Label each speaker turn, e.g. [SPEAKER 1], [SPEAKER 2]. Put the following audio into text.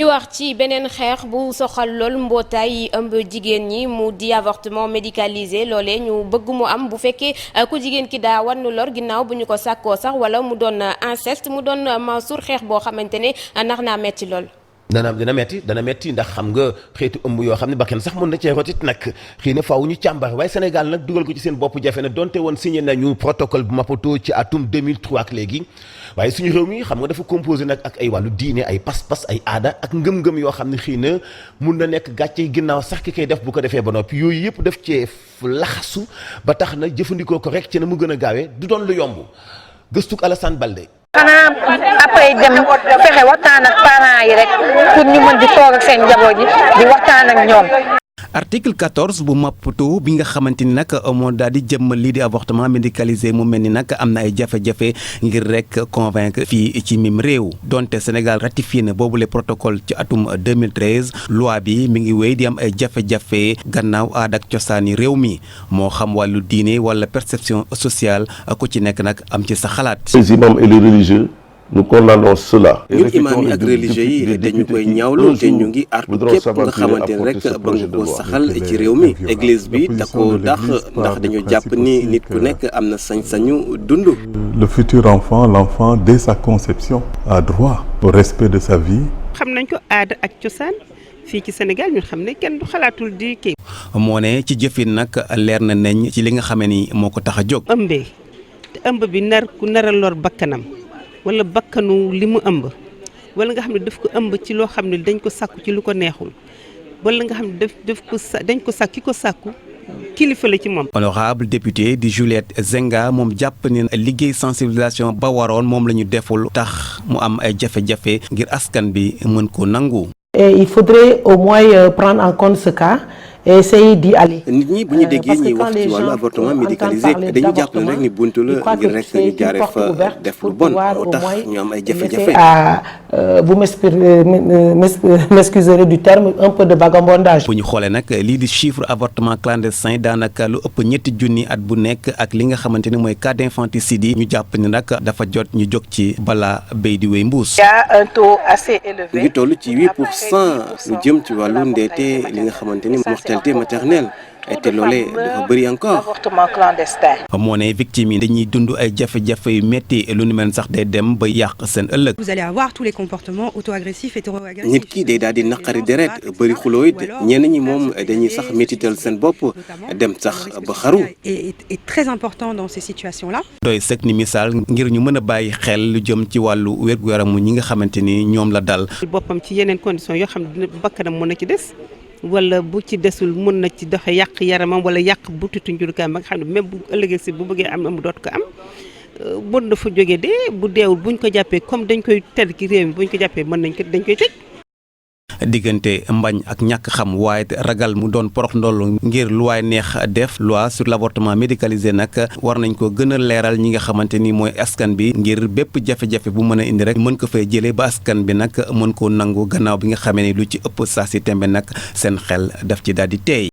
[SPEAKER 1] ñu wax ci beneen xeex bu soxal lool mbootaay yi ëmb jigéen ñi mu di avortement médicalisé loolee ñu bëgg mu am bu fekkee ku jigéen ki daa wan lor ginnaaw bu ñu ko sàkkoo sax wala mu doon inceste mu doon Mansour xeex boo xamante ne nax naa metti lool.
[SPEAKER 2] dana metti ndax xam nga xeetu ëmb yoo xam ne bakkan sax mën na cee rotit nag xëy na faaw ñu càmbar waaye Sénégal nag dugal ko ci seen bopp jafe na donte woon signé nañu protocole bu Maputo ci atum 2003 ak léegi waaye suñu réew mi xam nga dafa composé nag ak ay wàllu diine ay pas-pas ay aada ak ngëm-ngëm yoo xam ne xëy na mun na nekk gàcce ginnaaw sax ki koy def bu ko defee ba noppi yooyu yëpp def cee laxasu ba tax na jëfandikoo ko rek ci na mu gën a gaawee du doon lu yomb gëstuk Alassane Balde.
[SPEAKER 3] xanaa après dem fexe waxtaan ak parents yi rek pour ñu mën di toog ak seen njaboot yi di waxtaan ak ñoom.
[SPEAKER 4] article 14 bu Maputo bi nga xamante ni nag moo daal di jëmmal lii di avortement médicalisé mu mel ni nag am na ay jafe-jafe ngir rek convaincre fii ci mim réew donte Sénégal ratifié na boobule protocole ci atum 2013 loi bi mi ngi wéy di am ay jafe-jafe gannaaw aada ak cosaani réew mi moo xam wàllu diine wala perception sociale ku ci nekk nag am ci sa xalaat.
[SPEAKER 5] Les imams et les religieux. Nous condamnons cela.
[SPEAKER 4] ñun imaam yi ak religieux yi dañu koy ñaawlu te ñu ngi artu képp nga xamante ne rek ba nga ko saxal ci réew mi église bi da ko dax ndax dañu jàpp ni nit ku nekk am na sañ-sañu dund.
[SPEAKER 6] Le futur enfant, l'enfant dès sa conception a droit au respect de sa vie.
[SPEAKER 7] xam nañ ko aada ak cosaan fii ci Sénégal ñun xam ne kenn du xalaatul di kii.
[SPEAKER 4] moo ne ci jëfin nag leer na nañ ci li nga xamee ni moo ko tax a jóg.
[SPEAKER 7] ëmbee te ëmb bi ku nar a lor bakkanam. wala bakkanu li mu ëmb wala nga xam ne daf ko ëmb ci loo xam ne dañ ko sàkku ci lu ko neexul wala nga xam ne dañ ko sàkk ki ko sàkku kilifa la ci moom.
[SPEAKER 4] honorable député di Juliette Zenga moom jàpp ni liggéey sensibilisation ba waroon moom la ñu deful tax mu am ay jafe-jafe ngir askan bi mën ko nangu.
[SPEAKER 8] Et il faudrait au moins prendre en compte ce cas. et essayer d'y aller.
[SPEAKER 4] nit ñi bu ñu déggee ñuy wax ci wàllu avortement médicalisé dañu jàpp ne rek ni buntu la ngir rek ñu jaaree fa def lu bon moo tax ñu am ay jafe-jafe.
[SPEAKER 8] vous m'excuserez du terme un peu de vagabondage.
[SPEAKER 4] bu ñu xoolee nag lii di chiffre avortement clandestin daanaka lu ëpp ñetti junni at bu nekk ak li nga xamante ni mooy cas d'infanticide yi ñu jàpp ni nag dafa jot ñu jóg ci balaa béy di wéy mbuus.
[SPEAKER 3] Il y a un taux assez élevé.
[SPEAKER 4] ñu ngi toll ci 8% lu jëm ci wàllu ndeete li nga xamante ni mortalité maternelle te loolee dafa bëri encore.
[SPEAKER 3] Avortement clandestin.
[SPEAKER 4] moo ne victime yi dañuy dund ay jafe-jafe yu métti lu ni mel sax day dem ba yàq seen ëllëg.
[SPEAKER 9] Vous allez avoir tous les comportements auto-agressifs et hétéro-agressifs.
[SPEAKER 4] nit ki day daal di naqari deret bëri xuloo it ñenn ñi moom dañuy sax métital seen bopp dem sax ba xaru.
[SPEAKER 9] est très important dans ces situations-là.
[SPEAKER 4] doy sëkk ni misaal ngir ñu mën a bàyyi xel lu jëm ci wàllu wér-gu-yaramu ñi nga xamante ni ñoom la dal.
[SPEAKER 7] boppam ci yeneen conditions yoo xam ne bakkanam mën na ci des. wala bu ci desul mën na ci doxe yàq yaramam wala yàq butitu njurukaayam ba nga xam ne même bu ëllëgee si bu bëggee am doot ko am mën na fa jógee dee bu deewul buñ ko jàppee comme dañ koy tedd ki réew mi buñ ko jàppee dañ koy tëj.
[SPEAKER 4] diggante mbañ ak ñàkk xam waaye ragal mu doon porox ndoll ngir lu waay neex def loi sur l'avortement médicalisé nag war nañ ko gën a leeral ñi nga xamante ni mooy askan bi ngir bépp jafe-jafe bu mën a indi rek mën ko fay jëlee ba askan bi nag mën koo nangu gannaaw bi nga xamee ni lu ci ëpp saa si tembe nag seen xel daf ci daal di teey